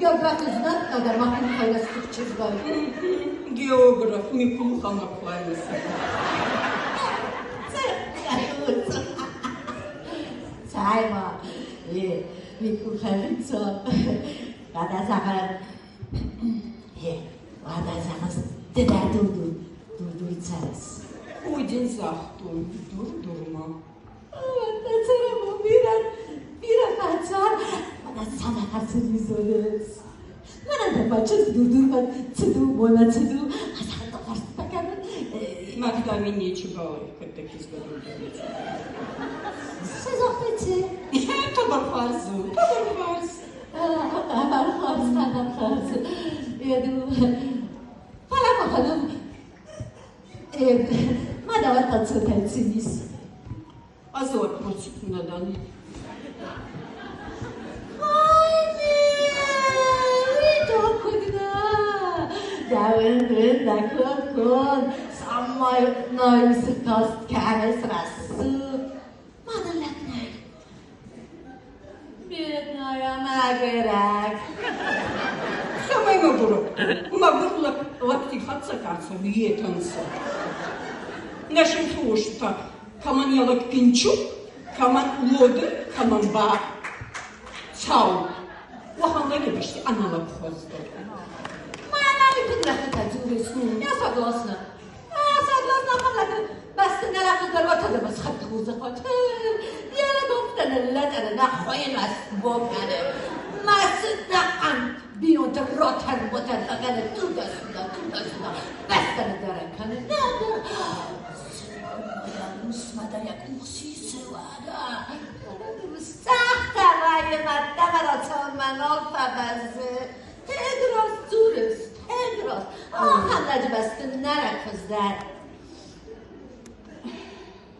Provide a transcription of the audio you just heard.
География знат надо, махын хайрастык чызгай. Географ Микул Ханаклайнысы. Цайма, Микул Харица, Гадасахан, Гадасахан, Тедә дуду, дуду царс. Уйдин захтун, дур-дурма. Азор против надан. Каман лоды, каман ба цау. Уахан лагебашти аналог хозда. Я согласна. Я согласна,